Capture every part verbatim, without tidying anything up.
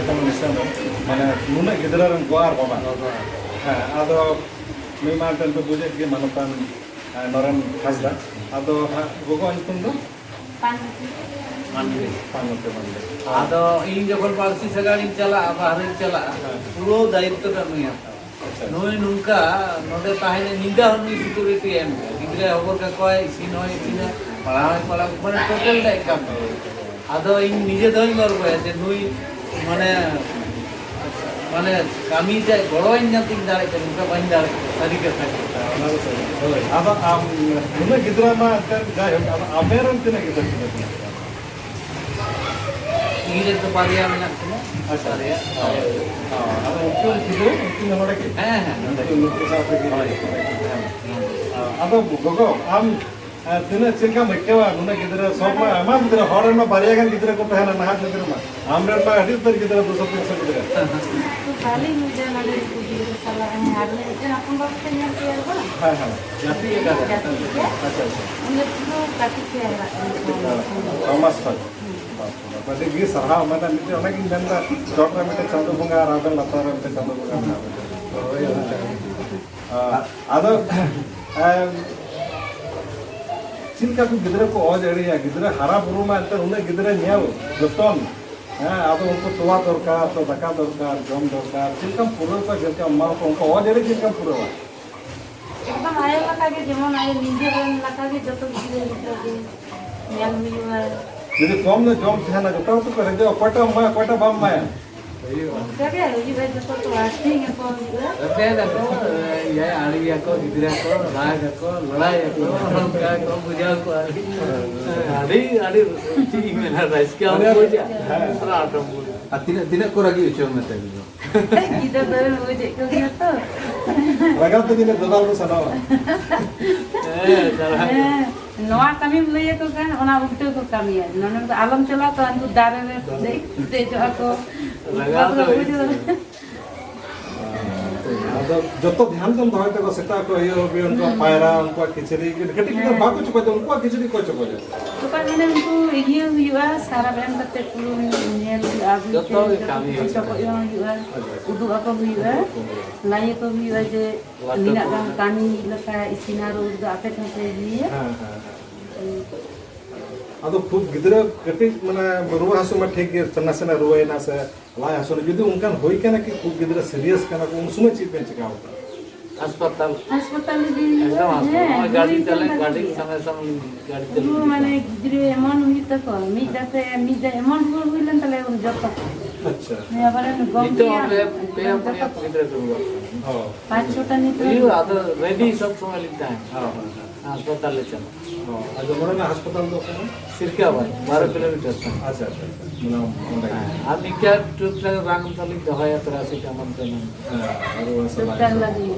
ᱢᱟᱱᱮ ᱱᱩᱱᱟᱹᱜ ᱜᱤᱫᱽᱨᱟᱹ ᱨᱮᱱ ᱜᱚ ᱟᱨ ᱵᱟᱵᱟ᱾ ᱦᱮᱸ, ᱟᱫᱚ ᱱᱩᱭ ᱢᱟ ᱮᱱᱛᱮ ᱯᱮ ᱵᱩᱡᱮᱫ ᱜᱮ, ᱢᱟᱱᱚᱛᱟᱱ, ᱮ, ᱱᱚᱨᱮᱱ ᱦᱟᱸᱥᱫᱟ᱾ ᱟᱫᱚ ᱦᱟᱸᱜ ᱜᱚᱜᱚᱣᱟᱜ ᱧᱩᱛᱩᱢ ᱫᱚ? ᱯᱟᱱᱢᱚᱛᱤ᱾ ᱯᱟᱱᱢᱚᱛᱤ ᱢᱟᱱᱰᱤ᱾ ᱟᱫᱚ ᱤᱧ ᱡᱚᱠᱷᱚᱱ ᱯᱟᱹᱨᱥᱤ ᱥᱟᱜᱟᱲᱤᱧ ᱪᱟᱞᱟᱜᱼᱟ, ᱵᱟᱦᱨᱮᱧ ᱪᱟᱞᱟᱜᱼᱟ, ᱦᱮᱸ᱾ ᱯᱩᱨᱟᱹ ᱫᱟᱭᱤᱛᱛᱚ ᱴᱟ ᱱᱩᱭ ᱦᱟᱛᱟᱣᱟ᱾ ᱟᱪᱪᱷᱟ᱾ ᱱᱩᱭ ᱱᱚᱝᱠᱟ ᱱᱚᱰᱮ ᱛᱟᱦᱮᱱᱟ, ᱧᱤᱫᱟᱹ ᱦᱚᱸ ᱱᱩᱭ ᱥᱤᱠᱩᱨᱤᱴᱤ ᱮᱢ ᱠᱟᱜᱼᱟ᱾ ᱜᱤᱫᱽᱨᱟᱹᱭ ᱦᱚᱵᱚᱨ ᱠᱟᱠᱚᱣᱟᱭ, ᱤᱥᱤᱱ ᱦᱚᱸᱭ ᱤᱥᱤᱱᱟ, ᱯᱟᱲᱦᱟᱣ ᱦᱚᱸᱭ ᱯᱟᱲᱦᱟᱣ, ᱢᱟᱱᱮ ᱴᱳᱴᱟᱞ ᱴᱟᱜ ᱠᱟᱹᱢᱤ᱾ ᱟᱫᱚ ᱤᱧ ᱱᱤᱡᱮ ᱫᱚᱧ ᱜᱚᱨᱵᱚᱭᱟ ᱡᱮ ᱱᱩᱭ ᱢᱟᱱᱮ, ᱢᱟᱱᱮ ᱠᱟᱹᱢᱤ ᱨᱮ ᱜᱚᱲᱚᱧ ᱧᱟᱢ ᱛᱤᱧ ᱫᱟᱲᱮᱭᱟᱜ ᱠᱟᱱᱟ, ᱱᱚᱝᱠᱟ ᱵᱟᱹᱧ ᱫᱟᱲᱮᱭᱟᱜ ᱠᱟᱱᱟ, ᱥᱟᱹᱨᱤ ᱠᱟᱛᱷᱟ ᱜᱮ᱾ ᱚᱱᱟ ᱫᱚ ᱥᱟᱹᱨᱤ᱾ ᱦᱳᱭ᱾ ᱟᱫᱚ ᱟᱢ ᱱᱩᱱᱟᱹᱜ ᱜᱤᱫᱽᱨᱟᱹ ᱢᱟ ᱮᱱᱛᱮᱫ ᱡᱟᱭᱦᱳᱠ, ᱟᱫᱚ ᱟᱯᱮ ᱨᱮᱱ ᱛᱤᱱᱟᱹᱜ ᱜᱤᱫᱽᱨᱟᱹ ᱯᱤᱫᱽᱨᱟᱹ ᱢᱮᱱᱟᱜ ᱠᱚᱣᱟ? ᱤᱧ ᱨᱮᱱ ᱫᱚ ᱵᱟᱨᱭᱟ ᱢᱮᱱᱟᱜ ᱠᱤᱱᱟ᱾ ᱟᱪᱪᱷᱟ᱾ ᱵᱟᱨᱭᱟ᱾ ᱦᱳᱭ᱾ ᱦᱳᱭ᱾ ᱟᱫᱚ ᱩᱱᱠᱤᱱ ᱜᱤᱫᱽᱨᱟᱹ, ᱩᱱᱠᱤᱱ ᱫᱚ ᱱᱚᱰᱮ ᱜᱮ? ᱦᱮᱸ, ᱦᱮᱸ, ᱱᱚᱰᱮ ᱩᱱᱠᱤᱱ, ᱜᱮ᱾ ᱩᱱᱠᱤᱱ ᱥᱟᱶ ᱛᱮᱜᱮ᱾ ᱦᱳᱭ᱾ ᱦᱮᱸ᱾ ᱟᱫᱚ ᱜᱚᱜᱚ, ᱟᱢ ᱟᱨ ᱛᱤᱱᱟᱹᱜ ᱪᱮᱫ ᱞᱮᱠᱟᱢ ᱟᱹᱭᱠᱟᱹᱣᱟ? ᱱᱩᱱᱟᱹᱜ ᱜᱤᱫᱽᱨᱟᱹ, ᱥᱚᱵ ᱢᱟ ᱟᱭᱢᱟ ᱜᱤᱫᱽᱨᱟᱹ, ᱦᱚᱲ ᱨᱮᱱ ᱢᱟ ᱵᱟᱨᱭᱟ ᱜᱟᱱ ᱜᱤᱫᱽᱨᱟᱹ ᱠᱚ ᱛᱟᱦᱮᱱᱟ ᱱᱟᱦᱟᱜ ᱡᱩᱜᱽ ᱨᱮᱢᱟ᱾ ᱟᱢ ᱨᱮᱱ ᱢᱟ ᱟᱹᱰᱤ ᱩᱛᱟᱹᱨ ᱜᱤᱫᱽᱨᱟᱹ, ᱫᱩᱥᱚ ᱛᱤᱱᱥᱚ ᱜᱤᱫᱽᱨᱟᱹ᱾ ᱛᱚ ᱵᱷᱟᱞᱤᱧ ᱵᱩᱡᱟ ᱱᱚᱰᱮ ᱩᱱᱠᱩ ᱜᱤᱫᱽᱨᱟᱹ ᱥᱟᱞᱟᱜ, ᱦᱮᱸ, ᱟᱨ ᱢᱤᱫᱴᱮᱱ ᱦᱚᱯᱚᱱ ᱵᱟᱹᱵᱩ ᱯᱮ ᱧᱮᱞ ᱠᱮᱭᱟ ᱵᱟᱝ? ᱦᱮᱸ, ᱦᱮᱸ, ᱜᱟᱛᱮ ᱟᱠᱟᱫᱟ᱾ ᱜᱟᱛᱮ ᱜᱮᱭᱟ᱾ ᱟᱪᱪᱷᱟ, ᱟᱪᱪᱷᱟ᱾ ᱩᱱᱤ ᱯᱩᱨᱟᱹ ᱠᱟᱹᱴᱤᱡ ᱠᱷᱚᱱ ᱦᱮᱱᱟᱜ ᱛᱤᱧᱟ᱾ ᱦᱮᱸ, ᱪᱷᱚ ᱢᱟᱥ ᱠᱷᱚᱱ᱾ ᱦᱩᱸ᱾ ᱟᱹᱰᱤ ᱜᱮ ᱥᱟᱨᱦᱟᱣ, ᱢᱟᱱᱮ ᱢᱤᱫᱴᱮᱱ ᱚᱱᱟᱜᱤᱧ ᱢᱮᱱᱫᱟ, ᱪᱚᱴ ᱨᱮ ᱢᱤᱫᱴᱮᱱ ᱪᱟᱸᱫᱳ ᱵᱚᱸᱜᱟ ᱟᱨ ᱟᱵᱮᱱ ᱞᱟᱛᱟᱨ ᱨᱮ ᱢᱤᱫᱴᱮᱱ ᱪᱟᱸᱫᱳ ᱵᱚᱸᱜᱟ ᱢᱮᱱᱟᱜ ᱵᱮᱱᱟ᱾ ᱦᱳᱭ, ᱦᱳᱭ᱾ ᱟᱨ ᱟᱫᱚ, ᱮᱢ, ᱪᱮᱫ ᱞᱮᱠᱟ ᱠᱚ ᱜᱤᱫᱽᱨᱟᱹ ᱠᱚ ᱚᱡᱽ ᱟᱹᱲᱤᱭᱟ? ᱜᱤᱫᱽᱨᱟᱹ ᱦᱟᱨᱟ ᱵᱩᱨᱩ ᱢᱟ ᱮᱱᱛᱮ ᱩᱱᱟᱹᱜ ᱜᱤᱫᱽᱨᱟᱹ ᱧᱮᱞ ᱡᱚᱛᱚᱱ, ᱦᱮᱸ, ᱟᱫᱚ ᱩᱱᱠᱩ ᱛᱚᱣᱟ ᱫᱚᱨᱠᱟᱨ, ᱛᱚ ᱫᱟᱠᱟ ᱫᱚᱨᱠᱟᱨ, ᱡᱚᱢ ᱫᱚᱨᱠᱟᱨ, ᱪᱮᱫ ᱞᱮᱠᱟᱢ ᱯᱩᱨᱟᱹᱣ ᱠᱚᱣᱟ, ᱪᱮᱫ ᱞᱮᱠᱟᱢ ᱮᱢᱟ ᱠᱚᱣᱟ, ᱩᱱᱠᱩ ᱚᱡᱽ ᱟᱹᱲᱤ ᱪᱮᱫ ᱞᱮᱠᱟᱢ ᱯᱩᱨᱟᱹᱣᱟ? ᱮᱠᱫᱚᱢ ᱟᱭᱳ ᱞᱮᱠᱟ ᱜᱮ, ᱡᱮᱢᱚᱱ ᱟᱭᱳ ᱱᱤᱡᱮᱨ ᱨᱮᱱ ᱞᱮᱠᱟ ᱜᱮ ᱡᱚᱛᱚ ᱜᱤᱫᱽᱨᱟᱹ ᱞᱮᱠᱟ ᱜᱮ ᱧᱮᱞ ᱦᱩᱭᱩᱜᱼᱟ᱾ ᱡᱩᱫᱤ ᱠᱚᱢ ᱧᱚᱜ ᱡᱚᱢ ᱛᱟᱦᱮᱱᱟ, ᱡᱚᱛᱚ ᱦᱚᱲ ᱠᱚ ᱨᱮᱸᱜᱮᱡ, ᱚᱠᱚᱭᱴᱟᱜ ᱮᱢ ᱮᱢᱟᱭᱟ, ᱚᱠᱚᱭᱴᱟᱜ ᱵᱟᱢ ᱮᱢᱟᱭᱟ? ᱚᱱᱠᱟ ᱜᱮ ᱦᱩᱭᱩᱜᱼᱟ, ᱡᱚᱛᱚ ᱠᱚ ᱟᱹᱠᱷᱨᱤᱧ ᱟᱠᱚ ᱦᱩᱭᱩᱜᱼᱟ᱾ ᱨᱮᱵᱮᱱ ᱟᱠᱚ, ᱮᱭᱟᱭ ᱟᱲᱮᱭᱟᱠᱚ, ᱜᱤᱫᱽᱨᱟᱹ ᱠᱚ, ᱨᱟᱜᱽ ᱟᱠᱚ, ᱞᱟᱲᱟᱭ ᱟᱠᱚ, ᱚᱱᱠᱟ ᱠᱚ ᱵᱩᱡᱷᱟᱹᱣ ᱠᱚᱣᱟ᱾ ᱟᱹᱰᱤ, ᱟᱹᱰᱤ, ᱪᱮᱫ ᱤᱧ ᱢᱮᱱᱟ, ᱨᱟᱹᱥᱠᱟᱹ ᱦᱚᱸ ᱵᱩᱡᱟ᱾ ᱦᱮᱸ᱾ ᱟᱨ ᱟᱹᱰᱤ ᱵᱩᱡᱟ᱾ ᱟᱨ ᱛᱤᱱᱟᱹᱜ, ᱛᱤᱱᱟᱹᱜ ᱠᱚ ᱨᱟᱹᱜᱤ ᱦᱚᱪᱚ ᱢᱮ ᱛᱮ ᱫᱚ? ᱜᱤᱫᱟᱹᱨ ᱫᱚ ᱵᱩᱡᱮᱫ ᱠᱚᱜᱮᱭᱟ ᱛᱚ᱾ ᱞᱟᱜᱟᱣ ᱛᱮᱜᱮ ᱞᱮ ᱫᱚᱞᱟᱞ ᱫᱚ ᱥᱟᱱᱟᱣᱟ᱾ ᱦᱮᱸ, ᱥᱟᱱᱟᱣᱟ᱾ ᱦᱮᱸ, ᱱᱚᱣᱟ ᱠᱟᱹᱢᱤᱢ ᱞᱟᱹᱭ ᱟᱠᱚ ᱠᱷᱟᱱ ᱚᱱᱟ ᱩᱞᱴᱟᱹ ᱠᱚ ᱠᱟᱹᱢᱤᱭᱟ᱾ ᱱᱚᱰᱮ ᱫᱚ ᱟᱞᱚᱢ ᱪᱟᱞᱟᱜ ᱛᱚ, ᱩᱱᱠᱩ ᱫᱟᱨᱮ ᱨᱮ ᱫᱮᱡ, ᱫᱮᱡᱚᱜ ᱟᱠᱚ᱾ ᱞᱟᱜᱟᱣ ᱫᱚ ᱵᱟᱠᱚ ᱵᱩᱡᱷᱟᱹᱣᱟ᱾ ᱟᱫᱚ ᱡᱚᱛᱚ ᱫᱷᱮᱭᱟᱱ ᱛᱮᱢ ᱫᱚᱦᱚᱭ ᱛᱟᱠᱚᱣᱟ, ᱥᱮᱛᱟᱜ ᱠᱚ ᱟᱹᱭᱩᱵ ᱦᱟᱹᱵᱤᱡ ᱩᱱᱠᱩᱣᱟᱜ ᱯᱟᱭᱨᱟ, ᱩᱱᱠᱩᱣᱟᱜ ᱠᱤᱪᱨᱤᱡ, ᱠᱟᱹᱴᱤᱡ ᱜᱤᱫᱽᱨᱟᱹ ᱦᱮᱸ᱾ ᱵᱟᱠᱚ ᱪᱚᱠᱚᱡᱟ, ᱩᱱᱠᱩᱣᱟᱜ ᱠᱤᱪᱨᱤᱡ ᱚᱠᱚᱭ ᱪᱚᱠᱚᱡᱟ? ᱛᱚᱯᱟ ᱢᱟᱱᱮ ᱩᱱᱠᱩ ᱤᱭᱟᱹ ᱦᱩᱭᱩᱜᱼᱟ, ᱥᱟᱨᱟᱯ ᱮᱢ ᱠᱟᱛᱮ ᱯᱩᱨᱟᱹ ᱧᱮᱞ ᱦᱩᱭᱩᱜᱼᱟ, ᱟᱹᱜᱩᱭ ᱡᱚᱛᱚ ᱯᱮ, ᱜᱮ ᱡᱚᱛᱚ ᱠᱟᱹᱢᱤ ᱠᱤᱪᱷᱩ ᱦᱩᱭᱩᱜᱼᱟ᱾ ᱪᱚᱠᱚᱡ ᱦᱚᱸ ᱦᱩᱭᱩᱜᱼᱟ, ᱟᱪᱪᱷᱟ᱾ ᱩᱫᱩᱜ ᱟᱠᱚ ᱦᱩᱭᱩᱜᱼᱟ, ᱩᱫᱩᱜ ᱟᱠᱚ ᱦᱩᱭᱩᱜᱼᱟ᱾ ᱞᱟᱹᱭ ᱟᱠᱚ ᱦᱩᱭᱩᱜᱼᱟ ᱡᱮ ᱞᱟᱹᱴᱩ ᱱᱤᱱᱟᱹᱜ ᱠᱚ ᱜᱟᱱ ᱠᱟᱹᱢᱤ ᱞᱮᱠᱟ ᱤᱥᱤᱱᱟ ᱨᱩ ᱫᱚ ᱟᱯᱮ ᱴᱷᱮᱱ ᱯᱮ ᱤᱭᱟᱹᱭᱟ᱾ ᱦᱮᱸ, ᱦᱮᱸ, ᱦᱮᱸ᱾ ᱦᱩᱸ᱾ ᱟᱫᱚ ᱠᱷᱩᱵ ᱜᱤᱫᱽᱨᱟᱹ ᱠᱟᱹᱴᱤᱡ ᱢᱟᱱᱮ ᱨᱩᱣᱟᱹ ᱦᱟᱹᱥᱩ ᱢᱟ ᱴᱷᱤᱠ ᱜᱮ, ᱱᱟᱥᱮᱱᱟᱜ ᱨᱩᱣᱟᱹᱭᱮᱱᱟ ᱥᱮ ᱞᱟᱡ ᱦᱟᱹᱥᱩ ᱨᱮ ᱡᱩᱫᱤ ᱚᱱᱠᱟᱱ ᱦᱩᱭ ᱠᱟᱱᱟ ᱠᱤ, ᱠᱷᱩᱵ ᱜᱤᱫᱽᱨᱟᱹ ᱥᱤᱨᱤᱭᱟᱥ ᱠᱟᱱᱟ ᱠᱚ, ᱩᱱ ᱥᱚᱢᱚᱭ ᱪᱮᱫ ᱵᱮᱱ ᱪᱤᱠᱟᱹᱣ ᱠᱟᱱᱟ? ᱦᱟᱥᱯᱟᱛᱟᱞ᱾ ᱦᱟᱥᱯᱟᱛᱟᱞ ᱤᱫᱤ ᱦᱩᱭᱩᱜᱼᱟ᱾ ᱮᱠᱫᱚᱢ ᱦᱟᱥᱯᱟᱛᱟᱞ᱾ ᱦᱮᱸ, ᱱᱚᱜᱼᱚᱭ ᱜᱟᱹᱰᱤ ᱦᱩᱭ ᱠᱟᱱ ᱛᱟᱞᱮ, ᱛᱟᱞᱮ ᱜᱟᱹᱰᱤ ᱜᱮᱭᱟ᱾ ᱥᱚᱸᱜᱮ ᱥᱚᱝ ᱜᱟᱹᱰᱤ ᱛᱮᱞᱮ ᱯᱩᱨᱟᱹ ᱤᱫᱤ ᱢᱟᱱᱮ ᱠᱚᱣᱟ᱾ ᱜᱤᱫᱽᱨᱟᱹ ᱮᱢᱚᱱ ᱦᱩᱭᱩᱜ ᱛᱟᱠᱚᱣᱟ, ᱢᱤᱫ ᱫᱷᱟᱣ ᱛᱮ, ᱢᱤᱫ ᱫᱷᱟᱣ ᱮᱢᱚᱱ ᱨᱩᱣᱟᱹ ᱦᱩᱭ ᱞᱮᱱ ᱛᱟᱞᱮᱭᱟ, ᱩᱱ ᱡᱚᱛᱚ᱾ ᱟᱪᱪᱷᱟ᱾ ᱦᱮᱸ, ᱟᱵᱟᱨᱮᱱ ᱜᱚᱢᱠᱮ ᱱᱤᱛᱚᱜ ᱚᱸᱰᱮ ᱯᱮ ᱡᱚᱛᱚ ᱯᱩᱱᱭᱟ ᱠᱚ᱾ ᱜᱤᱫᱽᱨᱟᱹ ᱠᱚ ᱨᱩᱣᱟᱹᱜ ᱠᱟᱱᱟ᱾ ᱦᱚᱸ᱾ ᱯᱟᱸᱪ ᱪᱷᱚᱴᱟ ᱱᱤᱛᱚᱜ ᱦᱩᱭᱩᱜᱼᱟ, ᱟᱫᱚ ᱨᱮᱰᱤ ᱥᱚᱵ ᱥᱚᱢᱚᱭ ᱞᱤᱧ ᱛᱟᱦᱮᱱᱟ᱾ ᱦᱚᱸ, ᱦᱚᱸ, ᱦᱚᱸ᱾ ᱦᱟᱥᱯᱟᱛᱟᱞ ᱞᱮ ᱪᱟᱞᱟᱜᱼᱟ᱾ ᱚ, ᱟᱫᱚ ᱱᱚᱰᱮᱱᱟᱜ ᱦᱟᱥᱯᱟᱛᱟᱞ ᱫᱚ ᱚᱠᱟᱨᱮ? ᱥᱤᱨᱠᱟᱵᱟᱫᱽ, ᱵᱟᱨᱚ ᱠᱤᱞᱳᱢᱤᱴᱟᱨ ᱥᱟᱺᱜᱤᱧ᱾ ᱟᱪᱪᱷᱟ, ᱟᱪᱪᱷᱟ, ᱟᱪᱪᱷᱟ᱾ ᱢᱟᱱᱮ ᱚᱸᱰᱮ ᱜᱮ᱾ ᱦᱮᱸ, ᱟᱨ ᱢᱤᱫᱴᱟᱝ ᱴᱩᱠ ᱴᱟᱠ ᱨᱟᱱ ᱛᱟᱞᱤᱧ ᱫᱚᱦᱚᱭᱟ, paracetamol ᱠᱚ ᱮᱢᱟᱱ᱾ ᱦᱮᱸ, ᱟᱨ ᱚᱱᱟ ᱥᱟᱞᱟᱜ ᱥᱮᱛᱟᱜ ᱞᱟᱹᱜᱤᱫ᱾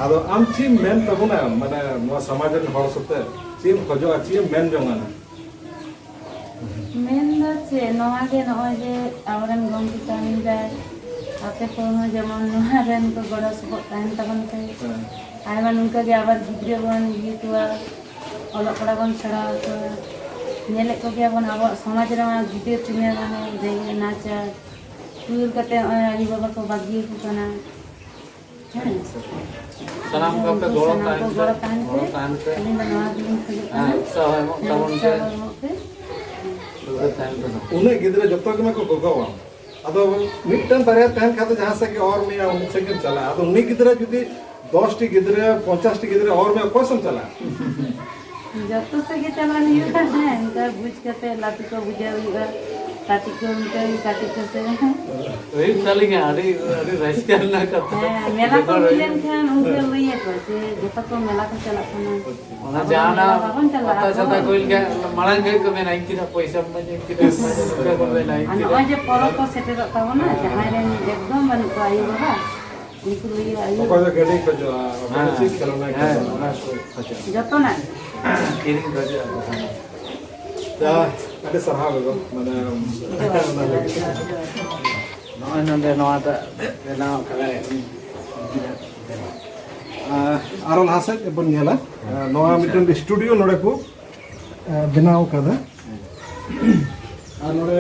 ᱟᱫᱚ ᱟᱢ ᱪᱮᱫ ᱮᱢ ᱢᱮᱱ ᱛᱟᱵᱚᱱᱟ, ᱢᱟᱱᱮ ᱱᱚᱣᱟ ᱥᱚᱢᱟᱡᱽ ᱨᱮᱱ ᱦᱚᱲ ᱥᱟᱛᱮ ᱪᱮᱫ ᱮᱢ ᱠᱷᱚᱡᱚᱜᱼᱟ, ᱪᱮᱫ ᱮᱢ ᱢᱮᱱ ᱡᱚᱝᱟ? ᱢᱮᱱ ᱫᱚ ᱪᱮᱫ, ᱱᱚᱣᱟ ᱜᱮ, ᱱᱚᱜᱼᱚᱭ ᱡᱮ ᱟᱵᱚᱨᱮᱱ ᱜᱚᱢᱠᱮ ᱠᱟᱹᱢᱤᱭᱮᱫᱟᱭ, ᱟᱯᱮ ᱠᱚᱦᱚᱸ ᱡᱮᱢᱚᱱ ᱱᱚᱣᱟ ᱨᱮᱱ ᱠᱚ ᱜᱚᱲᱚ ᱥᱚᱯᱚᱦᱚᱫ ᱛᱟᱦᱮᱱ ᱛᱟᱵᱚᱱ ᱯᱮ᱾ ᱦᱮᱸ᱾ ᱟᱭᱢᱟ ᱱᱚᱝᱠᱟ ᱜᱮ ᱟᱵᱟᱨ ᱜᱤᱫᱽᱨᱟᱹ ᱵᱚᱱ ᱤᱭᱟᱹ ᱠᱚᱣᱟ, ᱚᱞᱚᱜ ᱯᱟᱲᱦᱟᱜ ᱵᱚᱱ ᱥᱮᱬᱟ ᱟᱠᱚᱣᱟ᱾ ᱧᱮᱞᱮᱫ ᱠᱚᱜᱮᱭᱟᱵᱚᱱ ᱟᱵᱚᱣᱟᱜ ᱥᱚᱢᱟᱡᱽ ᱨᱮᱢᱟ ᱜᱤᱫᱽᱨᱟᱹ ᱛᱤᱱᱟᱹᱜ ᱢᱟᱱᱮ ᱡᱮ ᱱᱟᱪᱟᱨ, ᱴᱩᱭᱩᱨ ᱠᱟᱛᱮ ᱱᱚᱜᱼᱚᱭ ᱟᱭᱳᱼᱵᱟᱵᱟ ᱠᱚ ᱵᱟᱹᱜᱤᱭᱟᱠᱚ ᱠᱟᱱᱟ᱾ ᱦᱮᱸ᱾ ᱥᱟᱱᱟᱢ ᱠᱚᱯᱮ ᱜᱚᱲᱚ ᱥᱟᱱᱟᱢ ᱛᱟᱦᱮᱱ ᱠᱚ ᱯᱮ, ᱜᱚᱲᱚ ᱛᱟᱦᱮᱱ ᱯᱮ᱾ ᱜᱚᱲᱚ ᱛᱟᱦᱮᱱ ᱯᱮ᱾ ᱟᱹᱞᱤᱧ ᱫᱚ ᱱᱚᱣᱟ ᱜᱮᱞᱤᱧ ᱠᱷᱚᱡᱚᱜ ᱠᱟᱱᱟ᱾ ᱦᱮᱸ, ᱩᱛᱥᱟᱦᱚ ᱮᱢᱚᱜ ᱦᱮᱸ, ᱛᱟᱵᱚᱱ ᱯᱮ᱾ ᱩᱛᱥᱟᱦᱚ ᱮᱢᱚᱜ ᱯᱮ᱾ ᱯᱩᱨᱟᱹ ᱛᱟᱦᱮᱱ ᱯᱮ ᱱᱟᱦᱟᱜ᱾ ᱩᱱᱟᱹᱜ ᱜᱤᱫᱽᱨᱟᱹ ᱡᱚᱛᱚ ᱜᱮᱢᱟ ᱠᱚ ᱜᱚᱜᱚᱣᱟ᱾ ᱟᱫᱚ ᱢᱤᱫᱴᱟᱝ ᱵᱟᱨᱭᱟ ᱛᱟᱦᱮᱱ ᱠᱷᱟᱱ ᱫᱚ ᱡᱟᱦᱟᱸ ᱥᱮᱫ ᱜᱮ ᱚᱨ ᱢᱮᱭᱟ, ᱩᱱ ᱥᱮᱫ ᱜᱮᱢ ᱪᱟᱞᱟᱜᱼᱟ᱾ ᱟᱫᱚ ᱩᱱᱤ ᱜᱤᱫᱽᱨᱟᱹ ᱡᱩᱫᱤ ᱫᱚᱥ ᱴᱤ ᱜᱤᱫᱽᱨᱟᱹ, ᱯᱚᱧᱪᱟᱥ ᱴᱤ ᱜᱤᱫᱽᱨᱟᱹ ᱚᱨ ᱢᱮᱭᱟ, ᱚᱠᱚᱭ ᱥᱮᱫ ᱮᱢ ᱪᱟᱞᱟᱜᱼᱟ? ᱡᱚᱛᱚ ᱥᱮᱫ ᱜᱮ ᱪᱟᱞᱟᱜ ᱦᱩᱭᱩᱜᱼᱟ᱾ ᱦᱮᱸ, ᱚᱱᱠᱟ ᱵᱩᱡᱽ ᱠᱟᱛᱮ ᱞᱟᱹᱴᱩ ᱠᱚ ᱵᱩᱡᱷᱟᱹᱣ ᱦᱩᱭᱩᱜᱼᱟ᱾ ᱠᱟᱹᱴᱤᱡ ᱠᱚ ᱚᱱᱠᱟ ᱜᱮ, ᱠᱟᱹᱴᱤᱡ ᱠᱚ ᱥᱮ᱾ ᱦᱩᱭᱩᱜ ᱛᱟᱹᱞᱤᱧᱟ, ᱟᱹᱰᱤ, ᱟᱹᱰᱤ ᱨᱟᱹᱥᱠᱟᱹ ᱨᱮᱱᱟᱜ ᱠᱟᱛᱷᱟ᱾ ᱦᱮᱸ, ᱢᱮᱞᱟ ᱠᱚ ᱡᱚᱠᱷᱚᱱ ᱦᱩᱭ ᱦᱩᱭᱩᱜ ᱞᱮᱱᱠᱷᱟᱱ ᱩᱱᱠᱩ ᱞᱟᱹᱭ ᱟᱠᱚ ᱡᱮ ᱡᱚᱛᱚ ᱠᱚ ᱢᱮᱞᱟ ᱠᱚ ᱪᱟᱞᱟᱜ ᱠᱟᱱᱟ᱾ ᱚᱱᱟ ᱟᱵᱚ ᱡᱟᱦᱟᱱᱟᱜ ᱢᱮᱞᱟ ᱵᱟᱵᱚᱱ ᱪᱟᱞᱟᱜᱼᱟ ᱯᱟᱛᱟ ᱛᱚ᱾ ᱪᱷᱟᱛᱟ ᱠᱚ ᱦᱩᱭ ᱞᱮᱱᱠᱷᱟᱱ ᱢᱟᱲᱟᱝ ᱜᱮ ᱠᱚ ᱢᱮᱱᱟ, "ᱤᱧ ᱛᱤᱱᱟᱹᱜ ᱯᱚᱭᱥᱟᱢ ᱤᱢᱟᱹᱧᱟ, ᱤᱧ ᱛᱤᱱᱟᱹᱜ ᱤᱢᱟᱹᱧᱟ", ᱚᱱᱠᱟ ᱠᱚ ᱢᱮᱱᱟ, "ᱤᱧ ᱟᱨ ᱛᱤᱱᱟᱹᱜ ᱱᱚᱜᱼᱚᱭ ᱡᱮ ᱯᱚᱨᱚᱵᱽ ᱠᱚ ᱥᱮᱴᱮᱨᱚᱜ ᱛᱟᱵᱚᱱᱟ, ᱦᱮᱸ, ᱡᱟᱦᱟᱸᱭ ᱨᱮᱱ ᱮᱠᱫᱚᱢ ᱵᱟᱹᱱᱩᱜ ᱠᱚᱣᱟ ᱟᱭᱳ ᱵᱟᱵᱟ, ᱩᱱᱠᱩ ᱞᱟᱹᱭᱟ ᱟᱭᱳ᱾ ᱚᱠᱚᱭ ᱫᱚ ᱜᱟᱹᱰᱤ ᱠᱷᱚᱡᱚᱜᱼᱟ, ᱚᱠᱚᱭ ᱫᱚ ᱦᱮᱸ, ᱪᱮᱫ ᱠᱷᱮᱞᱳᱱᱟᱭ ᱦᱮᱸ, ᱠᱷᱚᱡᱚᱜᱼᱟ᱾ ᱚᱱᱟ ᱠᱚ ᱠᱷᱚᱡᱚᱜᱼᱟ᱾ ᱡᱚᱛᱚᱱᱟᱜ᱾ ᱠᱤᱨᱤᱧ ᱠᱷᱚᱡᱚᱜᱼᱟ ᱠᱚ ᱥᱟᱱᱟᱢ᱾ ᱡᱟ, ᱟᱹᱰᱤ ᱥᱟᱨᱦᱟᱣ ᱜᱚᱜᱚ, ᱢᱟᱱᱮ, ᱡᱚᱦᱟᱨ, ᱚᱱᱟ ᱞᱟᱹᱜᱤᱫ᱾ ᱡᱚᱦᱟᱨ, ᱡᱚᱦᱟᱨ᱾ ᱱᱚᱜᱼᱚᱭ ᱱᱚᱰᱮ ᱱᱚᱣᱟᱴᱟᱜ ᱵᱮᱱᱟᱣ ᱠᱟᱫᱟᱭ ᱩᱱᱤ ᱜᱤᱫᱽᱨᱟᱹ᱾ ᱟᱨ ᱟᱨᱚ ᱞᱟᱦᱟ ᱥᱮᱫ ᱵᱚᱱ ᱧᱮᱞᱟ᱾ ᱟᱨ ᱱᱚᱣᱟ ᱢᱤᱫᱴᱮᱱ ᱥᱴᱩᱰᱤᱭᱳ ᱱᱚᱰᱮ ᱠᱚ, ᱟᱨ ᱱᱚᱰᱮ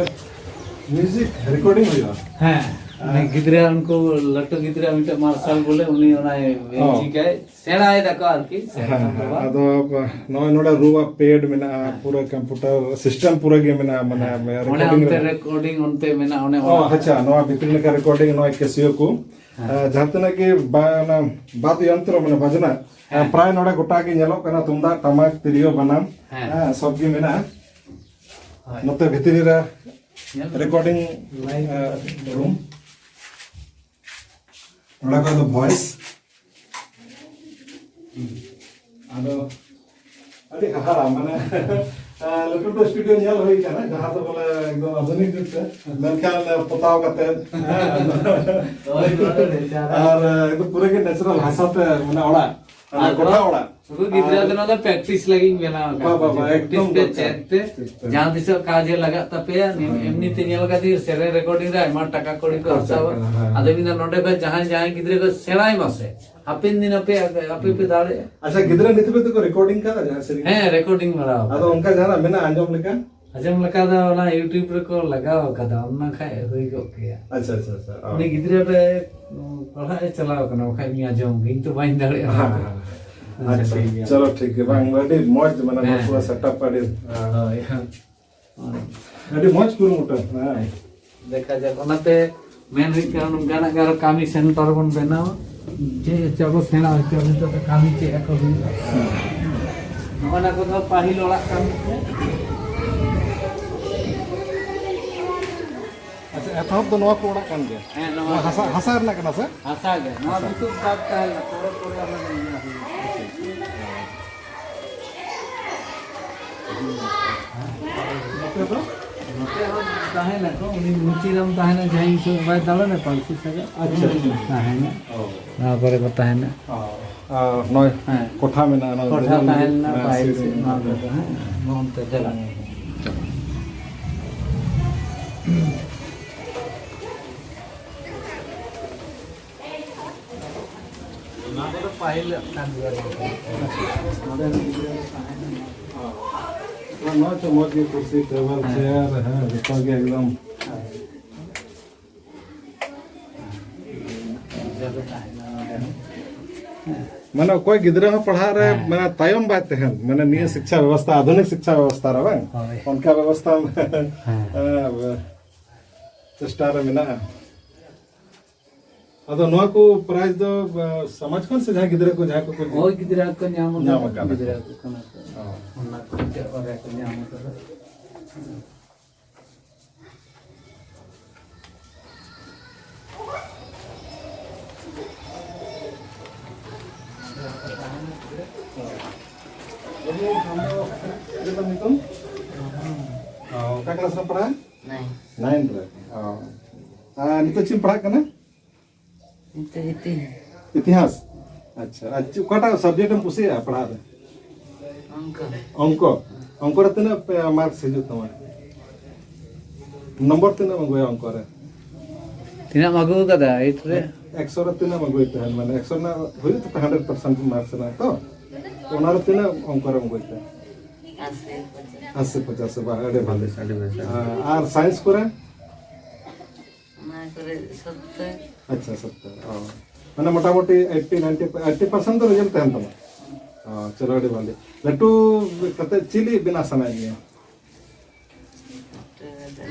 ᱢᱤᱣᱡᱤᱠ ᱨᱮᱠᱚᱨᱰᱤᱝ ᱦᱩᱭᱩᱜᱼᱟ᱾ ᱦᱮᱸ, ᱩᱱᱤ ᱜᱤᱫᱽᱨᱟᱹ, ᱩᱱᱠᱩ ᱞᱟᱹᱴᱩ ᱜᱤᱫᱽᱨᱟᱹ ᱢᱤᱫᱴᱮᱱ ᱢᱟᱨᱥᱟᱞ ᱵᱚᱞᱮ, ᱩᱱᱤ ᱚᱱᱟᱭ ᱢᱤᱣᱡᱤᱠᱟᱭ, ᱥᱮᱬᱟᱭ ᱫᱟᱠᱚ ᱟᱨᱠᱤ, ᱥᱮᱬᱟ ᱦᱮᱸ, ᱫᱚ ᱦᱮᱸ᱾ ᱵᱟᱝ᱾ ᱟᱫᱚ ᱱᱚᱜᱼᱚᱭ ᱱᱚᱰᱮ ᱨᱩᱣᱟᱜ ᱯᱮᱰ ᱢᱮᱱᱟᱜᱼᱟ, ᱦᱮᱸ᱾ ᱯᱩᱨᱟᱹ ᱠᱚᱢᱯᱤᱭᱩᱴᱟᱨ ᱥᱤᱥᱴᱮᱢ ᱯᱩᱨᱟᱹ ᱜᱮ ᱢᱮᱱᱟᱜᱼᱟ, ᱢᱟᱱᱮ ᱦᱮᱸ᱾ ᱚᱸᱰᱮ ᱨᱮᱠᱚᱨᱰᱤᱝ ᱚᱱᱛᱮ ᱨᱮ᱾ ᱨᱮᱠᱚᱨᱰᱤᱝ ᱚᱱᱛᱮ ᱢᱮᱱᱟᱜᱼᱟ, ᱚᱱᱮ ᱚ, ᱚᱱᱟ᱾ ᱟᱪᱪᱷᱟ, ᱱᱚᱣᱟ ᱵᱷᱤᱛᱨᱤ ᱞᱮᱠᱟ ᱨᱮᱠᱚᱨᱰᱤᱝ, ᱱᱚᱣᱟ ᱠᱮᱥᱤᱭᱳ ᱠᱚ᱾ ᱦᱮᱸ᱾ ᱟᱨ ᱡᱟᱦᱟᱸ ᱛᱤᱱᱟᱹᱜ ᱜᱮ ᱵᱟ-, ᱚᱱᱟ ᱵᱟᱫ ᱭᱚᱱᱛᱨᱚ, ᱢᱟᱱᱮ ᱵᱟᱡᱽᱱᱟ, ᱦᱮᱸ᱾ ᱯᱨᱟᱭ ᱱᱚᱰᱮ ᱜᱚᱴᱟ ᱜᱮ ᱧᱮᱞᱚᱜ ᱠᱟᱱᱟ, ᱛᱩᱢᱫᱟᱜ, ᱴᱟᱢᱟᱠ, ᱛᱤᱨᱭᱳ, ᱵᱟᱱᱟᱢ, ᱦᱮᱸ᱾ ᱦᱮᱸ, ᱥᱚᱵ ᱜᱮ ᱢᱮᱱᱟᱜᱼᱟ᱾ ᱦᱳᱭ᱾ ᱱᱚᱛᱮ ᱵᱷᱤᱛᱨᱤ ᱨᱮ ᱧᱮᱞ ᱨᱮᱠᱚᱨᱰᱤᱝ, ᱞᱟᱭᱤᱱ ᱮ, ᱨᱩᱢ᱾ ᱱᱚᱰᱮ ᱠᱷᱚᱱ ᱫᱚ ᱵᱷᱚᱭᱮᱥ᱾ ᱟᱫᱚ ᱟᱹᱰᱤ ᱦᱟᱦᱟᱲᱟ, ᱢᱟᱱᱮ, ᱞᱟᱹᱴᱩ ᱞᱟᱹᱴᱩ ᱥᱴᱩᱰᱤᱭᱳ ᱧᱮᱞ ᱦᱩᱭ ᱠᱟᱱᱟ, ᱡᱟᱦᱟᱸ ᱫᱚ ᱵᱚᱞᱮ ᱮᱠᱫᱚᱢ ᱟᱫᱷᱩᱱᱤᱠ ᱡᱩᱜᱽ ᱛᱮ, ᱢᱮᱱᱠᱷᱟᱱ ᱯᱚᱛᱟᱣ ᱠᱟᱛᱮ, ᱦᱮᱸ᱾ ᱦᱳᱭ, ᱦᱳᱭ, ᱦᱳᱭ᱾ ᱟᱨ ᱮᱠᱫᱚᱢ ᱯᱩᱨᱟᱹ ᱜᱮ ᱱᱮᱪᱟᱨᱟᱞ ᱦᱟᱥᱟ ᱛᱮ, ᱢᱟᱱᱮ ᱚᱲᱟᱜ, ᱢᱟᱱᱮ ᱟᱫᱚ ᱜᱚᱴᱟ ᱚᱲᱟᱜ᱾ ᱥᱩᱫᱷᱩ ᱜᱤᱫᱽᱨᱟᱹ ᱟᱨ ᱫᱚ ᱱᱚᱣᱟ ᱫᱚ ᱯᱨᱮᱠᱴᱤᱥ ᱞᱟᱹᱜᱤᱫ ᱤᱧ ᱵᱮᱱᱟᱣ ᱟᱠᱟᱫ ᱵᱟ, ᱵᱟ, ᱛᱟᱦᱮᱸᱫ᱾ ᱵᱟ, ᱯᱨᱮᱠᱴᱤᱥ ᱮᱠᱫᱚᱢ ᱯᱮ ᱫᱚᱨᱠᱟᱨ᱾ ᱪᱮᱫ ᱯᱮ, ᱴᱷᱤᱠ, ᱴᱷᱤᱠ᱾ ᱡᱟᱦᱟᱸ ᱛᱤᱥᱚᱜ ᱠᱟᱡᱮ ᱞᱟᱜᱟᱜ ᱛᱟᱯᱮᱭᱟ᱾ ᱦᱮᱸ᱾ ᱮᱢᱱᱤ ᱛᱮ ᱧᱮᱞ ᱠᱟᱫᱤᱧ ᱥᱮᱨᱮᱧ ᱨᱮᱠᱚᱨᱰᱤᱝ ᱨᱮ ᱟᱭᱢᱟ ᱴᱟᱠᱟ ᱠᱚᱲᱤ ᱠᱚ ᱠᱷᱚᱨᱪᱟ ᱦᱟᱛᱟᱣᱟ᱾ ᱠᱟᱱᱟ, ᱦᱮᱸ᱾ ᱟᱫᱚ ᱢᱮᱱᱫᱟ ᱱᱚᱰᱮ ᱠᱷᱚᱱ ᱡᱟᱦᱟᱸᱭ ᱡᱟᱦᱟᱸᱭ ᱜᱤᱫᱽᱨᱟᱹ ᱠᱚ ᱥᱮᱬᱟᱭ ᱢᱟ ᱥᱮ, ᱦᱟᱯᱮᱱ ᱫᱤᱱ ᱟᱯᱮ, ᱟᱯᱮ ᱯᱮ ᱫᱟᱲᱮᱭᱟᱜᱼᱟ᱾ ᱟᱪᱪᱷᱟ, ᱜᱤᱫᱽᱨᱟᱹ ᱱᱤᱛ ᱦᱟᱹᱵᱤᱡ ᱛᱮᱠᱚ ᱨᱮᱠᱚᱨᱰᱤᱝ ᱠᱟᱫᱟ ᱡᱟᱦᱟᱸ ᱥᱮᱨᱮᱧ? ᱦᱮᱸ, ᱨᱮᱠᱚᱨᱰᱤᱝ ᱵᱟᱲᱟ ᱟᱠᱟᱫᱟ᱾ ᱟᱫᱚ ᱚᱱᱠᱟ ᱡᱟᱦᱟᱱᱟᱜ ᱢᱮᱱᱟᱜᱼᱟ ᱟᱸᱡᱚᱢ ᱞᱮᱠᱟ? ᱟᱸᱡᱚᱢ ᱞᱮᱠᱟ ᱫᱚ ᱚᱱᱟ YouTube ᱨᱮᱠᱚ ᱞᱟᱜᱟᱣ ᱟᱠᱟᱫᱟ, ᱚᱱᱟ ᱠᱷᱟᱡ ᱦᱩᱭ ᱠᱚᱜ ᱜᱮᱭᱟ᱾ ᱟᱪᱪᱷᱟ, ᱟᱪᱪᱷᱟ, ᱟᱪᱪᱷᱟ, ᱚ᱾ ᱩᱱᱤ ᱜᱤᱫᱽᱨᱟᱹ ᱨᱮ, ᱩᱸ, ᱯᱟᱲᱦᱟᱜ ᱮ ᱪᱟᱞᱟᱣ ᱠᱟᱱᱟ, ᱵᱟᱠᱷᱟᱡ ᱩᱱᱤ ᱟᱸᱡᱚᱢ ᱜᱮ, ᱤᱧ ᱛᱚ ᱵᱟᱹᱧ ᱫᱟᱲᱮᱭᱟᱜᱼᱟ᱾ ᱦᱮᱸ, ᱦᱮᱸ, ᱦᱮᱸ᱾ ᱟᱪᱪᱷᱟ, ᱟᱪᱪᱷᱟ, ᱴᱷᱤᱠ ᱜᱮᱭᱟ᱾ ᱪᱚᱞᱚ, ᱴᱷᱤᱠ ᱜᱮᱭᱟ᱾ ᱵᱟᱝ, ᱟᱹᱰᱤ ᱢᱚᱡᱽ, ᱢᱟᱱᱮ, ᱦᱮᱸ, ᱱᱚᱣᱟ ᱦᱮᱸ᱾ ᱥᱮᱴᱟᱯ ᱟᱹᱰᱤ, ᱦᱮᱸ᱾ ᱦᱳᱭ, ᱦᱮᱸ᱾ ᱟᱹᱰᱤ ᱢᱚᱡᱽ ᱠᱩᱨᱩᱢᱩᱴᱩ, ᱦᱮᱸ᱾ ᱫᱮᱠᱷᱟ ᱡᱟᱠ, ᱚᱱᱟᱛᱮ ᱢᱮᱱ ᱦᱩᱭᱩᱜ ᱠᱟᱱᱟ, ᱱᱚᱝᱠᱟᱱᱟᱜ ᱜᱮ ᱟᱨᱚ ᱠᱟᱹᱢᱤ ᱥᱮᱱᱴᱟᱨ ᱵᱚᱱ ᱵᱮᱱᱟᱣᱟ᱾ ᱪᱮᱫ ᱦᱚᱪᱚ ᱠᱚ, ᱥᱮᱬᱟ ᱦᱚᱪᱚ ᱦᱚᱪᱚ ᱛᱮ ᱠᱟᱹᱢᱤ ᱪᱮᱫ ᱟᱠᱚ ᱦᱩᱭᱩᱜᱼᱟ᱾ ᱱᱚᱜᱼᱚ ᱱᱟ ᱠᱚᱫᱚ ᱯᱟᱹᱦᱤᱞ ᱚᱲᱟᱜ ᱠᱟᱱ ᱜᱮᱭᱟ᱾ ᱟᱪᱪᱷᱟ, ᱮᱛᱚᱦᱚᱵ ᱫᱚ ᱱᱚᱣᱟ ᱠᱚ ᱚᱲᱟᱜ ᱠᱟᱱ ᱜᱮᱭᱟ? ᱦᱮᱸ, ᱱᱚᱣᱟ ᱱᱚᱣᱟ ᱦᱟᱥᱟ, ᱠᱟᱱ ᱜᱮᱭᱟ᱾ ᱦᱟᱥᱟ ᱨᱮᱱᱟᱜ ᱠᱟᱱᱟ ᱥᱮ? ᱦᱟᱥᱟ ᱜᱮ᱾ ᱱᱚᱣᱟ ᱦᱟᱥᱟ᱾ ᱵᱩᱥᱩᱵ ᱠᱟᱴ ᱛᱟᱦᱮᱸ ᱞᱮᱱᱟ, ᱯᱚᱨᱮ ᱯᱚᱨᱮ ᱚᱱᱟ ᱫᱚ ᱤᱭᱟᱹ ᱦᱩᱭᱩᱜᱼᱟ᱾ ᱱᱚᱛᱮ ᱫᱚ? ᱱᱚᱛᱮ ᱦᱚᱸ ᱛᱟᱦᱮᱱᱟᱠᱚ, ᱩᱱᱤ ᱢᱩᱪᱤᱨᱟᱢ ᱛᱟᱦᱮᱱᱟ, ᱡᱟᱦᱟᱸᱭ ᱥᱚᱸᱜᱮ ᱵᱟᱭ ᱫᱟᱬᱟᱱᱟ, ᱯᱟᱹᱨᱥᱤ ᱥᱟᱜᱟᱫ᱾ ᱟᱪᱪᱷᱟ, ᱟᱪᱪᱷᱟ᱾ ᱛᱟᱦᱮᱱᱟ᱾ ᱚ᱾ ᱱᱚᱣᱟ ᱠᱚᱨᱮ ᱠᱚ ᱛᱟᱦᱮᱱᱟ᱾ ᱚ᱾ ᱟᱨ ᱱᱚᱜᱼᱚᱭ ᱦᱮᱸ᱾ ᱠᱚᱴᱷᱟ ᱢᱮᱱᱟᱜᱼᱟ, ᱱᱚᱣᱟ ᱠᱚᱴᱷᱟ ᱫᱚ ᱛᱟᱦᱮᱱᱟ, ᱦᱮᱸ, ᱯᱟᱭᱤᱞ ᱥᱤᱨᱤ ᱥᱮ ᱱᱚᱣᱟ ᱢᱮᱱᱟᱜᱼᱟ᱾ ᱠᱚᱫᱚ, ᱦᱮᱸ, ᱱᱚᱜᱼᱚ ᱱᱚᱱᱛᱮ ᱪᱟᱞᱟᱜ᱾ ᱦᱩᱸ, ᱦᱩᱸ᱾ ᱯᱟᱹᱦᱤᱞ ᱠᱟᱱ ᱜᱮᱭᱟ ᱱᱚᱣᱟ ᱠᱚ᱾ ᱱᱚᱰᱮ ᱨᱮᱱ ᱜᱤᱫᱽᱨᱟᱹ ᱠᱚ ᱛᱟᱦᱮᱸ ᱠᱟᱱᱟ᱾ ᱱᱚᱣᱟ ᱪᱚ ᱢᱚᱡᱽ ᱜᱮ, ᱠᱩᱨᱥᱤ, ᱴᱮᱵᱚᱞ, ᱦᱮᱸ᱾ ᱪᱮᱭᱟᱨ, ᱦᱮᱸ, ᱡᱚᱛᱚ ᱜᱮ ᱮᱠᱫᱚᱢ᱾ ᱦᱮᱸ᱾ ᱡᱚᱛᱚ ᱛᱟᱦᱮᱸ ᱠᱟᱱᱟ ᱱᱚᱰᱮ ᱦᱚᱸ᱾ ᱢᱟᱱᱮ ᱚᱠᱚᱭ ᱜᱤᱫᱽᱨᱟᱹ ᱦᱚᱸ ᱯᱟᱲᱦᱟᱜ ᱨᱮ ᱦᱮᱸ᱾ ᱢᱟᱱᱮ ᱛᱟᱭᱚᱢ ᱵᱟᱭ ᱛᱟᱦᱮᱱ, ᱢᱟᱱᱮ ᱱᱤᱭᱟᱹ ᱦᱮᱸ᱾ ᱥᱤᱠᱪᱷᱟ ᱵᱮᱵᱚᱥᱛᱷᱟ, ᱟᱫᱷᱩᱱᱤᱠ ᱥᱤᱠᱪᱷᱟ ᱵᱮᱵᱚᱥᱛᱷᱟ ᱨᱮ ᱵᱟᱝ? ᱦᱳᱭ᱾ ᱚᱱᱠᱟ ᱵᱮᱵᱚᱥᱛᱷᱟ ᱦᱮᱸ᱾ ᱦᱮᱸ, ᱪᱮᱥᱴᱟ ᱨᱮ ᱢᱮᱱᱟᱜᱼᱟ᱾ ᱟᱫᱚ ᱱᱚᱣᱟ ᱠᱚ prize ᱫᱚ, ᱟ, ᱥᱚᱢᱟᱡᱽ ᱠᱷᱚᱱ ᱥᱮ ᱡᱟᱦᱟᱸᱭ ᱜᱤᱫᱽᱨᱟᱹ ᱠᱚ, ᱡᱟᱦᱟᱸᱭ ᱠᱚᱠᱚ ᱦᱳᱭ, ᱜᱤᱫᱽᱨᱟᱹ ᱠᱚ ᱧᱟᱢ ᱧᱟᱢ ᱟᱠᱟᱫᱟ, ᱟᱠᱟᱫᱟ᱾ ᱜᱤᱫᱽᱨᱟᱹ ᱠᱚ ᱠᱟᱱᱟ ᱠᱚ᱾ ᱚ᱾ ᱚᱱᱟ ᱠᱚ ᱢᱤᱫᱴᱮᱡ ᱵᱟᱨᱭᱟ ᱠᱚ ᱧᱟᱢ ᱟᱠᱟᱫᱟ᱾ ᱵᱟᱹᱵᱩ, ᱟᱢ ᱫᱚ ᱪᱮᱫ ᱛᱟᱢ ᱧᱩᱛᱩᱢ? ᱚ, ᱚᱠᱟ class ᱨᱮᱢ ᱯᱟᱲᱦᱟᱜᱼᱟ? Nine᱾ Nine ᱨᱮ? ᱚ᱾ ᱟᱨ ᱱᱤᱛᱚᱜ ᱪᱮᱫ ᱮᱢ ᱯᱟᱲᱦᱟᱜ ᱠᱟᱱᱟ? ᱱᱤᱛᱚᱜ ᱤᱛᱤᱦᱟᱥ᱾ ᱤᱛᱤᱦᱟᱥ? ᱟᱪᱪᱷᱟ᱾ ᱟᱨ ᱪᱮᱫ, ᱚᱠᱟᱴᱟᱜ subject ᱮᱢ ᱠᱩᱥᱤᱭᱟᱜᱼᱟ ᱯᱟᱲᱦᱟᱜ ᱨᱮ? ᱚᱝᱠᱚ᱾ ᱚᱝᱠᱚ? ᱚᱝᱠᱚ ᱨᱮ ᱛᱤᱱᱟᱹᱜ ᱯᱮ marks ᱦᱤᱡᱩᱜ ᱛᱟᱢᱟ? ᱱᱚᱢᱵᱚᱨ ᱛᱤᱱᱟᱹᱜ ᱮᱢ ᱟᱹᱜᱩᱭᱟ ᱚᱝᱠᱚ ᱨᱮ? ᱛᱤᱱᱟᱹᱜ ᱮᱢ ᱟᱹᱜᱩ ᱟᱠᱟᱫᱟ eight ᱨᱮ? ᱮᱠᱥᱚ ᱨᱮ ᱛᱤᱱᱟᱹᱜ ᱮᱢ ᱟᱹᱜᱩᱭ ᱛᱟᱦᱮᱸᱫ? ᱢᱟᱱᱮ ᱮᱠᱥᱚ ᱨᱮᱱᱟᱜ ᱦᱩᱭᱩᱜ ᱛᱟᱯᱮ hundred percent marks ᱨᱮᱱᱟᱜ ᱛᱚ? ᱚᱱᱟ ᱨᱮ ᱛᱤᱱᱟᱹᱜ ᱚᱝᱠᱚ ᱨᱮᱢ ᱟᱹᱜᱩᱭ ᱛᱟᱦᱮᱸᱫ? ᱟᱥᱤ ᱯᱚᱸᱪᱟᱥᱤ᱾ ᱟᱥᱤ ᱯᱚᱸᱪᱟᱥᱤ, ᱵᱟᱦ, ᱟᱹᱰᱤ ᱵᱷᱟᱞᱮ᱾ ᱟᱹᱰᱤ ᱵᱮᱥ, ᱟᱹᱰᱤ ᱵᱮᱥ᱾ ᱟᱨ science ᱠᱚᱨᱮ? ᱚᱱᱟ ᱠᱚᱨᱮ ᱥᱚᱛᱛᱚᱨ᱾ ᱟᱪᱪᱷᱟ, ᱥᱚᱛᱛᱚᱨ᱾ ᱚ᱾ ᱢᱟᱱᱮ ᱢᱚᱴᱟᱢᱩᱴᱤ eighty, ninety, eighty percent ᱫᱚ result ᱛᱟᱦᱮᱱ ᱛᱟᱢᱟ? ᱚ, ᱪᱚᱞᱚ, ᱟᱹᱰᱤ ᱵᱷᱟᱞᱮ᱾ ᱞᱟᱹᱴᱩ ᱠᱟᱛᱮ ᱪᱤᱞᱤ ᱵᱮᱱᱟᱣ ᱥᱟᱱᱟᱭᱮᱫ ᱢᱮᱭᱟ?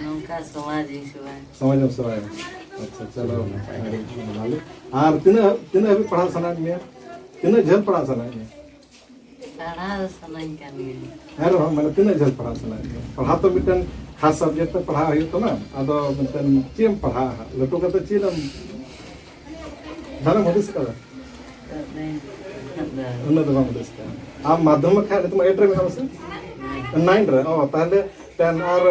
ᱱᱚᱝᱠᱟ ᱥᱚᱢᱟᱡᱽ ᱤᱧ ᱥᱮᱵᱟᱭᱟ᱾ ᱥᱚᱢᱟᱡᱽ ᱮᱢ ᱥᱮᱵᱟᱭᱟ᱾ ᱟᱪᱪᱷᱟ, ᱪᱚᱞᱚ, ᱟᱹᱰᱤ ᱵᱷᱟᱞᱮ᱾ ᱟᱨ ᱛᱤᱱᱟᱹᱜ, ᱛᱤᱱᱟᱹᱜ ᱦᱟᱹᱵᱤᱡ ᱯᱟᱲᱦᱟᱜ ᱥᱟᱱᱟᱭᱮᱫ ᱢᱮᱭᱟ? ᱛᱤᱱᱟᱹᱜ ᱡᱷᱟᱹᱞ ᱯᱟᱲᱦᱟᱜ ᱥᱟᱱᱟᱭᱮᱫ ᱢᱮᱭᱟ? ᱯᱟᱲᱦᱟᱣ ᱫᱚ ᱥᱟᱱᱟᱧ ᱠᱟᱱ ᱜᱮᱭᱟ᱾ ᱮᱱ ᱨᱮᱦᱚᱸ, ᱢᱟᱱᱮ, ᱛᱤᱱᱟᱹᱜ ᱡᱷᱟᱹᱞ ᱯᱟᱲᱦᱟᱣ ᱥᱟᱱᱟᱭᱮᱫ ᱢᱮᱭᱟ? ᱯᱟᱲᱦᱟᱣ ᱛᱚ ᱢᱤᱫᱴᱮᱱ ᱠᱷᱟᱥ subject ᱛᱮ ᱯᱟᱲᱦᱟᱣ ᱦᱩᱭᱩᱜ ᱛᱟᱢᱟ᱾ ᱟᱫᱚ ᱢᱤᱫᱴᱮᱱ ᱪᱮᱫ ᱮᱢ ᱯᱟᱲᱦᱟᱜᱼᱟ ᱦᱟᱸᱜ? ᱞᱟᱹᱴᱩ ᱠᱟᱛᱮ ᱪᱮᱫ ᱮᱢ, ᱡᱟᱦᱟᱱᱟᱜ ᱮᱢ ᱦᱩᱫᱤᱥ ᱠᱟᱫᱟ? ᱩᱱᱟᱹᱜ ᱫᱚ ᱵᱟᱢ ᱦᱩᱫᱤᱥ ᱠᱟᱜᱼᱟ᱾ ᱟᱢ ᱢᱟᱫᱽᱫᱷᱚᱢᱤᱠ ᱠᱷᱟᱡ ᱱᱤᱛᱚᱜ eight ᱨᱮ ᱢᱮᱱᱟᱢᱟ ᱥᱮ? Nine ᱨᱮ? ᱚ, ᱛᱟᱦᱞᱮ ten ᱟᱨ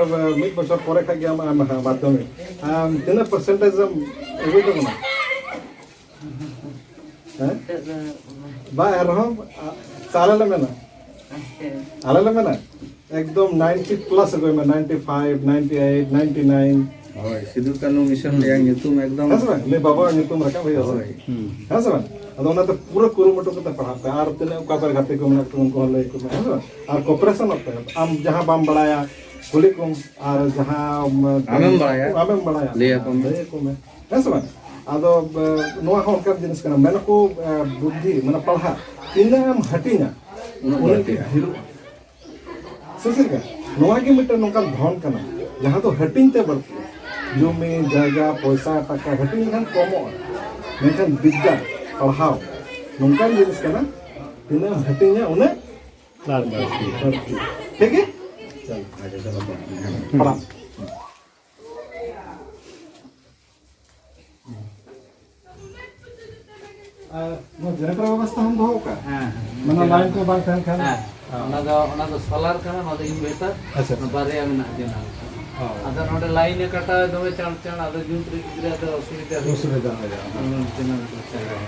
ᱢᱤᱫ ᱵᱚᱪᱷᱚᱨ ᱯᱚᱨᱮ ᱠᱷᱟᱡ ᱜᱮ ᱟᱢ, ᱟᱢ, ᱦᱮᱸ, ᱢᱟᱫᱽᱫᱷᱚᱢᱤᱠ᱾ ᱟᱢ ᱛᱤᱱᱟᱹᱜ percentage ᱮᱢ ᱟᱹᱜᱩᱭ ᱛᱟᱵᱚᱱᱟ? ᱦᱮᱸ? ᱱᱤᱛᱚᱜ ᱫᱚ ᱵᱟ, ᱮᱱ ᱨᱮᱦᱚᱸ, ᱟ, ᱟᱞᱮ ᱞᱮ ᱢᱮᱱᱟ᱾ ᱟᱪᱪᱷᱟ᱾ ᱟᱞᱮ ᱞᱮ ᱢᱮᱱᱟ᱾ ᱮᱠᱫᱚᱢ ninety plus ᱟᱹᱜᱩᱭ ᱢᱮ, ninety five, ninety eight, ninety nine᱾ ᱦᱳᱭ, ᱥᱤᱫᱩ ᱠᱟᱹᱱᱦᱩ ᱢᱤᱥᱚᱱ ᱨᱮᱭᱟᱜ ᱧᱩᱛᱩᱢ ᱮᱠᱫᱚᱢ᱾ ᱦᱮᱸ ᱥᱮ ᱵᱟᱝ? ᱞᱟᱹᱭ ᱵᱟᱵᱟᱣᱟᱜ ᱧᱩᱛᱩᱢ ᱨᱟᱠᱟᱵ ᱦᱩᱭᱩᱜᱼᱟ ᱥᱮ? ᱦᱳᱭ᱾ ᱦᱮᱸ ᱥᱮ ᱵᱟᱝ? ᱟᱫᱚ ᱚᱱᱟᱛᱮ ᱯᱩᱨᱟᱹ ᱠᱩᱨᱩᱢᱩᱴᱩ ᱠᱟᱛᱮ ᱯᱟᱲᱦᱟᱜ ᱯᱮ᱾ ᱟᱨ ᱛᱤᱱᱟᱹᱜ ᱚᱠᱟ ᱠᱚᱨᱮ ᱜᱟᱛᱮ ᱠᱚ ᱢᱮᱱᱟᱜ ᱠᱚᱣᱟ, ᱩᱱᱠᱩ ᱦᱚᱸ ᱞᱟᱹᱭ ᱟᱠᱚ ᱢᱮ, ᱦᱮᱸ ᱥᱮ ᱵᱟᱝ? ᱟᱨ cooperation ᱚᱜ ᱯᱮ᱾ ᱟᱢ ᱡᱟᱦᱟᱸ ᱵᱟᱢ ᱵᱟᱲᱟᱭᱟ, ᱠᱩᱞᱤ ᱠᱚᱢ᱾ ᱟᱨ ᱡᱟᱦᱟᱸ, ᱟᱢ, ᱟᱢᱮᱢ ᱵᱟᱲᱟᱭᱟ, ᱟᱢᱮᱢ ᱵᱟᱲᱟᱭᱟ, ᱞᱟᱹᱭ ᱟᱠᱚ ᱢᱮ᱾ ᱞᱟᱹᱭ ᱟᱠᱚ ᱢᱮ᱾ ᱦᱮᱸ ᱥᱮ ᱵᱟᱝ? ᱟᱫᱚ, ᱵᱮ-, ᱱᱚᱣᱟ ᱦᱚᱸ ᱚᱱᱠᱟᱱ ᱡᱤᱱᱤᱥ ᱠᱟᱱᱟ, ᱢᱮᱱᱟᱠᱚ, ᱮ, ᱵᱩᱫᱽᱫᱷᱤ, ᱢᱟᱱᱮ ᱯᱟᱲᱦᱟᱜ, ᱛᱤᱱᱟᱹᱜ ᱮᱢ ᱦᱟᱹᱴᱤᱧᱟ, ᱩᱱᱟᱹᱜ ᱩᱱᱟᱹᱜ ᱜᱮ ᱵᱟᱹᱲᱛᱤᱜᱼᱟ᱾ ᱰᱷᱮᱨᱚᱜᱼᱟ᱾ ᱥᱮ ᱪᱮᱫ ᱞᱮᱠᱟ? ᱱᱚᱣᱟ ᱜᱮ ᱢᱤᱫᱴᱮᱱ ᱱᱚᱝᱠᱟᱱ ᱫᱷᱚᱱ ᱠᱟᱱᱟ, ᱡᱟᱦᱟᱸ ᱫᱚ ᱦᱟᱹᱴᱤᱧ ᱛᱮ ᱵᱟᱹᱲᱛᱤᱜᱼᱟ᱾ ᱡᱚᱢᱤ, ᱡᱟᱭᱜᱟ, ᱯᱚᱭᱥᱟ, ᱴᱟᱠᱟ ᱦᱟᱹᱴᱤᱧ ᱞᱮᱠᱷᱟᱱ ᱠᱚᱢᱚᱜᱼᱟ, ᱢᱮᱱᱠᱷᱟᱱ ᱵᱤᱫᱽᱫᱟ, ᱯᱟᱲᱦᱟᱣ, ᱱᱚᱝᱠᱟᱱ ᱡᱤᱱᱤᱥ ᱠᱟᱱᱟ, ᱛᱤᱱᱟᱹᱜ ᱮᱢ ᱦᱟᱹᱴᱤᱧᱟ, ᱩᱱᱟᱹᱜ ᱵᱟᱹᱲᱛᱤ᱾ ᱵᱟᱹᱲᱛᱤ᱾ ᱴᱷᱤᱠ ᱜᱮᱭᱟ? ᱪᱚᱞᱚ, ᱟᱪᱪᱷᱟ, ᱪᱚᱞᱚ᱾ ᱯᱟᱲᱦᱟᱜ᱾ ᱟᱨ ᱱᱚᱣᱟ generator ᱵᱮᱵᱚᱥᱛᱷᱟ ᱦᱚᱸᱢ ᱫᱚᱦᱚ ᱠᱟᱜᱼᱟ? ᱦᱮᱸ, ᱦᱮᱸ᱾ ᱢᱟᱱᱮ line ᱠᱚ ᱵᱟᱝ ᱛᱟᱦᱮᱱ ᱠᱷᱟᱱ? ᱦᱮᱸ, ᱚᱱᱟ ᱫᱚ, ᱚᱱᱟ ᱫᱚ solar ᱠᱟᱱᱟ, ᱱᱚᱣᱟ ᱫᱚ inverter᱾ ᱟᱪᱪᱷᱟ, ᱟᱪᱪᱷᱟ᱾ ᱵᱟᱨᱭᱟ ᱢᱮᱱᱟᱜᱼᱟ generator᱾ ᱚ᱾ ᱟᱫᱚ ᱱᱚᱰᱮ line ᱮ ᱠᱟᱴᱟᱣᱟ ᱫᱚᱢᱮ ᱪᱟᱬ ᱪᱟᱬ, ᱟᱫᱚ ᱧᱩᱛ ᱨᱮ ᱜᱤᱫᱽᱨᱟᱹ ᱫᱚ ᱚᱥᱩᱵᱤᱫᱟ ᱦᱩᱭᱩᱜᱼᱟ᱾ ᱚᱥᱩᱵᱤᱫᱟ ᱦᱩᱭᱩᱜᱼᱟ᱾ ᱦᱩᱸ, generator ᱪᱟᱞᱟᱣ᱾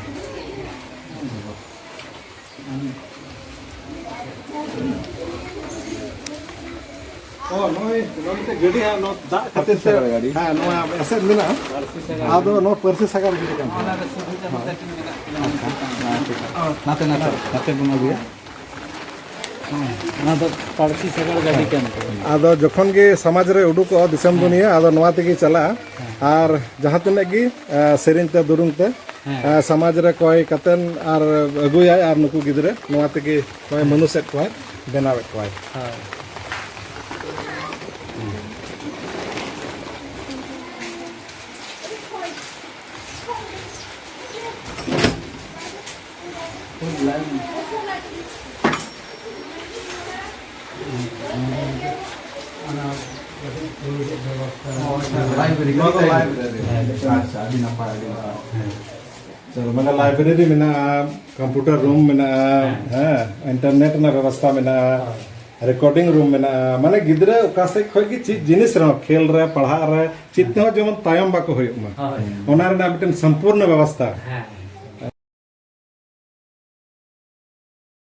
ᱚ, ᱱᱚᱜᱼᱚᱭ ᱱᱚᱣᱟ ᱢᱤᱫᱴᱮᱡ ᱜᱟᱹᱰᱤ ᱦᱟᱸᱜ, ᱱᱚᱣᱟ ᱫᱟᱜ ᱠᱷᱟᱹᱛᱤᱨ ᱛᱮ, ᱯᱟᱹᱨᱥᱤ ᱥᱟᱜᱟᱲ ᱜᱟᱹᱰᱤ᱾ ᱦᱮᱸ, ᱱᱚᱣᱟ ᱮᱥᱮᱫ ᱢᱮᱱᱟᱜᱼᱟ᱾ ᱯᱟᱹᱨᱥᱤ ᱥᱟᱜᱟᱲ ᱟᱫᱚ ᱜᱟᱹᱰᱤ᱾ ᱱᱚᱣᱟ ᱯᱟᱹᱨᱥᱤ ᱥᱟᱜᱟᱲ ᱜᱟᱹᱰᱤ ᱠᱟᱱ ᱛᱟᱵᱚᱱᱟ᱾ ᱚᱱᱟ ᱫᱚ ᱥᱩᱵᱤᱫᱷᱟ ᱦᱳᱭ᱾ ᱠᱟᱛᱮ ᱢᱮᱱᱟᱜ ᱠᱤᱱᱟ᱾ ᱟᱪᱪᱷᱟ, ᱟᱪᱪᱷᱟ᱾ ᱱᱟᱛᱮ, ᱱᱟᱛᱮ, ᱱᱟᱛᱮ ᱵᱚᱱ ᱟᱹᱜᱩᱭᱟ᱾ ᱚᱱᱟ ᱫᱚ ᱯᱟᱹᱨᱥᱤ ᱥᱟᱜᱟᱲ ᱜᱟᱹᱰᱤ ᱠᱟᱱ ᱛᱟᱵᱚᱱᱟ᱾ ᱟᱫᱚ ᱡᱚᱠᱷᱚᱱ ᱜᱮ ᱥᱚᱢᱟᱡᱽ ᱨᱮ ᱩᱰᱩᱠᱚᱜᱼᱟ, ᱫᱤᱥᱚᱢ ᱦᱮᱸ᱾ ᱫᱩᱱᱤᱭᱟᱹ, ᱟᱫᱚ ᱱᱚᱣᱟ ᱛᱮᱜᱮ ᱪᱟᱞᱟᱜᱼᱟ᱾ ᱦᱮᱸ᱾ ᱟᱨ ᱡᱟᱦᱟᱸ ᱛᱤᱱᱟᱹᱜ ᱜᱮ, ᱮ, ᱥᱮᱨᱮᱧ ᱛᱮ, ᱫᱩᱨᱩᱝ ᱛᱮ, ᱦᱮᱸ᱾ ᱮ, ᱥᱚᱢᱟᱡᱽ ᱨᱮ ᱠᱚᱭ ᱠᱟᱛᱮᱱ ᱟᱨ ᱟᱹᱜᱩᱭᱟᱭ, ᱟᱨ ᱱᱩᱠᱩ ᱜᱤᱫᱽᱨᱟᱹ ᱱᱚᱣᱟ ᱛᱮᱜᱮ ᱱᱚᱜᱼᱚᱭ ᱦᱮᱸ᱾ ᱢᱟᱹᱱᱩᱥᱮᱫ ᱠᱚᱣᱟᱭ, ᱵᱮᱱᱟᱣᱮᱫ ᱠᱚᱣᱟᱭ᱾ ᱦᱳᱭ᱾ ᱱᱚᱣᱟ ᱫᱚ library᱾ ᱟᱪᱪᱷᱟ, ᱟᱹᱰᱤ ᱱᱟᱯᱟᱭ, ᱟᱹᱰᱤ ᱱᱟᱯᱟᱭ᱾ ᱦᱮᱸ᱾ ᱪᱚᱞᱚ, ᱢᱟᱱᱮ library ᱢᱮᱱᱟᱜᱼᱟ, computer room ᱢᱮᱱᱟᱜᱼᱟ, ᱦᱮᱸ᱾ ᱦᱮᱸ, internet ᱨᱮᱱᱟᱜ ᱵᱮᱵᱚᱥᱛᱷᱟ ᱢᱮᱱᱟᱜᱼᱟ, ᱦᱳᱭ᱾ Recording room ᱢᱮᱱᱟᱜᱼᱟ, ᱢᱟᱱᱮ ᱜᱤᱫᱽᱨᱟᱹ ᱚᱠᱟ ᱥᱮᱫ ᱠᱷᱚᱡ ᱜᱮ ᱪᱮᱫ ᱡᱤᱱᱤᱥ ᱨᱮᱦᱚᱸ, ᱠᱷᱮᱞ ᱨᱮ, ᱯᱟᱲᱦᱟᱜ ᱨᱮ, ᱪᱮᱫ ᱦᱮᱸ᱾ ᱛᱮᱦᱚᱸ ᱡᱮᱢᱚᱱ ᱛᱟᱭᱚᱢ ᱵᱟᱠᱚ ᱦᱩᱭᱩᱜ ᱢᱟ, ᱦᱳᱭ᱾ ᱚᱱᱟ ᱨᱮᱱᱟᱜ ᱢᱤᱫᱴᱮᱱ ᱥᱚᱢᱯᱩᱨᱱᱚ ᱵᱮᱵᱚᱥᱛᱷᱟ᱾ ᱦᱮᱸ᱾